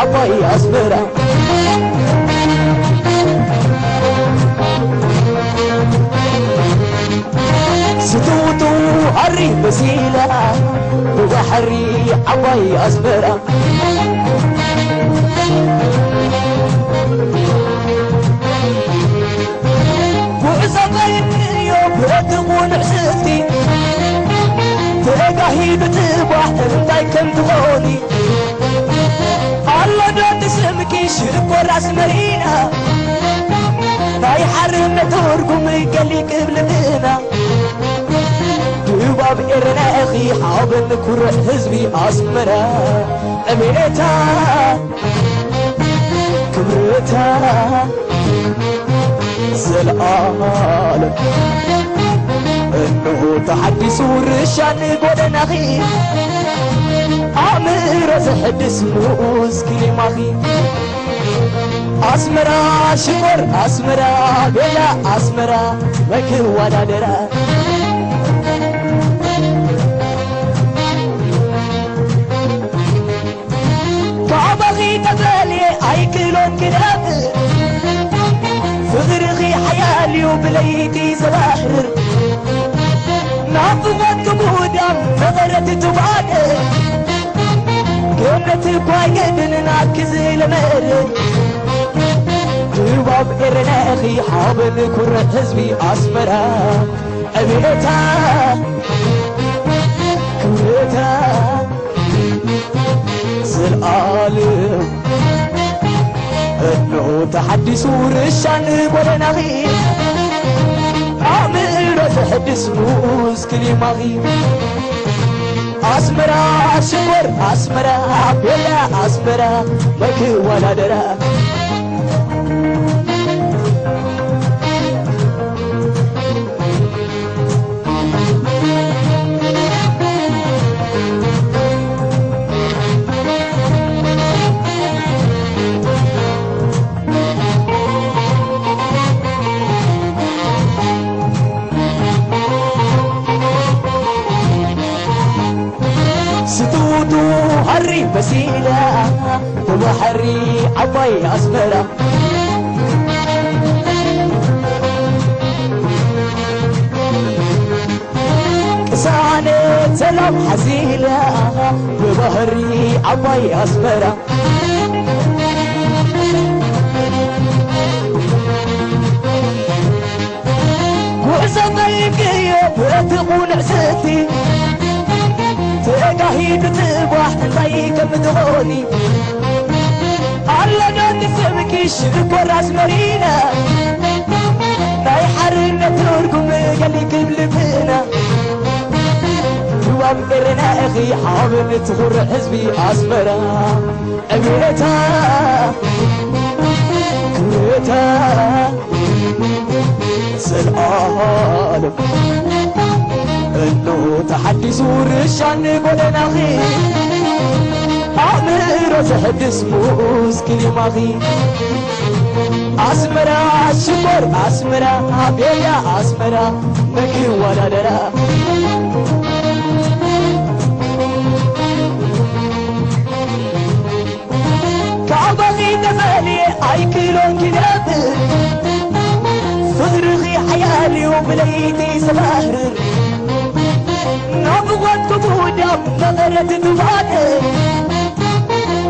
ዓባይ ኣስመራ። ስትውትው ሃሪ መሲላ ብባሕሪ ዓባይ ኣስመራ። ጉዕዞ ቀይርዮ ብረቲ ቁኑዕ ስልቲ ተጋሂዱ ጽባሕ እንታይ ከም ትኾኒ ኣሎ ዶ ትስምኪ ሽኮር ኣስመሪና ናይ ሓርነት ትርጉም ገሊ ቅብልብና ድባብ ኤረና ኢኺ ሓበን ኩርዕ ህዝቢ ኣስመራ ዕብየታ ክብረታ ዘለኣለም እንሆ ተሓዲሱ ርሻን ጎደናኺ ኣእምሮ ዘሕድስ ንኡስ ክሊማኺ ኣስመራ ሽኮር ኣስመራ ቤላ ኣስመራ መክዋዳደራ ካባኺ ተፈልየ ኣይክእሎን ክነብር ፍቕርኺ ሓያል እዩ ብለይቲ ዘባህር ናፍቖት ክጉዳም መቐረት ትባደ ገነት እኳ የድን ናትኪ ዝለመደ ድባብ ኤረና ኢኺ ሓበን ኩርዕ ህዝቢ ኣስመራ ዕብየታ ክብረታ ዘልኣለም እንሆ ተሓዲሱ ርሻን ጎደናኺ ኣእምሮ ዘሕድስ ንኡስ ክሊማኺ ኣስመራ ሽኮር ኣስመራ ቤላ ኣስመራ መክዋዳደራ ስትውቱ ሃሪ መሲላ ብባሕሪ ዓባይ ኣስመራ ቅሳነት ሰላም ሓዚላ ብባህሪ ዓባይ ኣስመራ ጉዕዞ ጠይቅዮ በቲ ቁኑዕ ስቲ ተጋሂዱ ጽባሕ እንታይ ከም ትኾኒ ኣሎ ዶ ንስምኪ ሽኮር ኣስመሪና ናይ ሓርነት ትርጉም ገሊ ክብልብና ድባብ ኤረና ኢኺ ሓበን ትኹርዕ ህዝቢ ኣስመራ ዕብየታ ክብረታ ዘልኣለም እንሆ ተሓዲሱ ርሻን ጎደናኺ ኣእምሮ ዘሕድስ ሙኡዝ ክሊማኺ ኣስመራ ሽኮር ኣስመራ ቤላ ኣስመራ መክዋዳደራ ካባኺ ተፈልየ ኣይክእሎን ክነብር ፍቕርኺ ሓያል እዩ ብለይቲ ዘባህር ናፍቖት ክጉዳም መቐረት ትባህር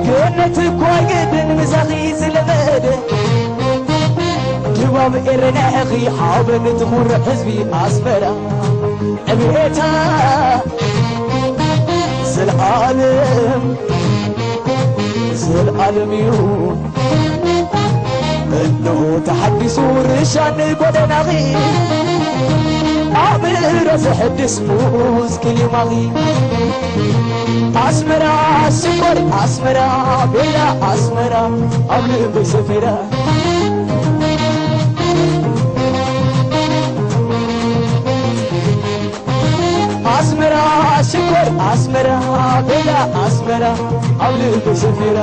ገነት እኳ ግድን ምሳኺ ዝለመደ ድባብ ኤረና ኢኺ ሓበን ትኹርዕ ህዝቢ ኣስመራ ዕብየታ ዘልኣለም ዘልኣለም እዩ እንሆ ተሓዲሱ ርሻን ጎደናኺ ኣእምሮ ዘሕድስ ሙዝ ክሊማኺ ኣስመራ ሽኮር ኣስመራ ቤላ ኣስመራ ኣብ ልበይ ሰፊራ ኣስመራ ሽኮር ኣስመራ ቤላ ኣስመራ ኣብ ልቢ ሰፊራ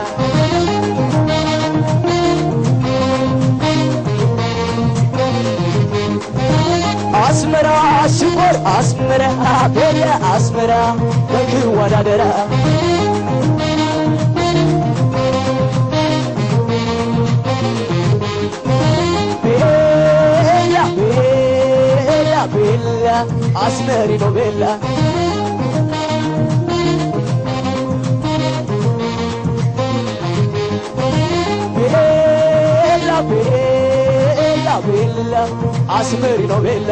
ኣስመራ ሽኮር ኣስመራ ቤላ ኣስመራ በክዋዳደራ ቤላ፣ አስመሪኖ ቤላ። ቤላ፣ ቤላ፣ ቤላ፣ አስመሪኖ ቤላ።